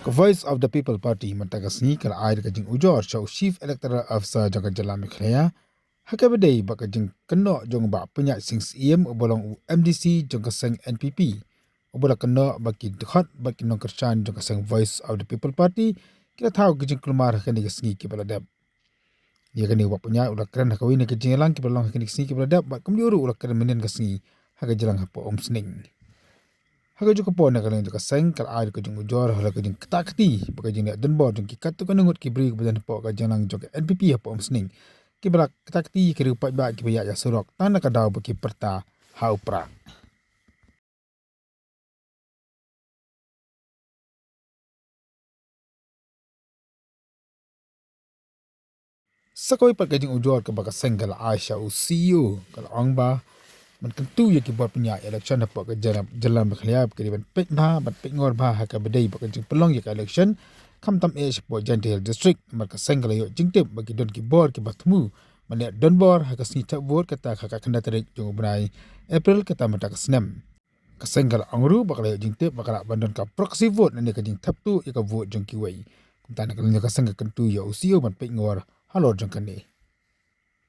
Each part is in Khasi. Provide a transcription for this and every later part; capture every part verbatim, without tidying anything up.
Ka Voice of the People Party mynta ka sngi ka la ai da ka jingujor sha u Chief Electoral Officer jong ka jylla Meghalaya ha kaba dei bad ka jingkynnoh jong u Bah Pynïaid Sing Syiem uba long u M D C jong ka seng N P P, uba la kynnoh ba ki dkhot bad ki nongkyrshan jong ka seng Voice of the People Party ki la thaw ki jingkulmar ha kane ka sngi kiba la dep. Ïa kane u Bah Pynïaid u la kren ha kawei na ka jingïalang kiba la long ha kane ka sngi kiba la dep bad kumjuh ruh u la kren mynnin ka sngi ha ka jingïalang hapoh Umsning. Ha kajuh ka por na ka liang jong ka seng ka la ai da ka jingujor halor ka jingkta kti bad ka jingleh donbor jong ki katto katne ngut ki briew kiba don hapoh ka jingïalang jong ka N P P hapoh Umsning, kiba la kta kti ïa ki riew paidbah kiba ïaid ïa surok tang na ka daw ba ki pyrta ha u prah. Sa kawei pat ka jingujor kaba ka seng ka la ai sha u C E O ka la ong ba ban kyntu ïa ki bor pynïaid election hapoh ka jylla, jylla Meghalaya ba ki dei ban peit bha, ban peit ngor bha ha kaba dei bad ka jingpynlong ïa ka election, khamtam eh shapoh Jaintia Hills District. Namar ka seng ka la ïoh jingtip ba ki don ki bor kiba thmu ban leh donbor ha ka sngi thep vote, kata ka khatkhyndai tarik jong u bnai April, kata mynta ka snem. Ka seng ka la ong ruh ba ka la ïoh jingtip ba ka lah ban don ka proxy vote lane ka jingthep tuh ïa ka vote jong kiwei. Kumta na ka liang ka seng ka kyntu ïa u C E O ban peit ngor halor jong kane.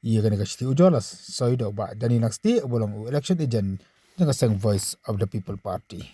Ïa kane ka shithi ujor la soi da u Bah Danny Langstia uba long u election agent jong ka seng Voice of the People Party.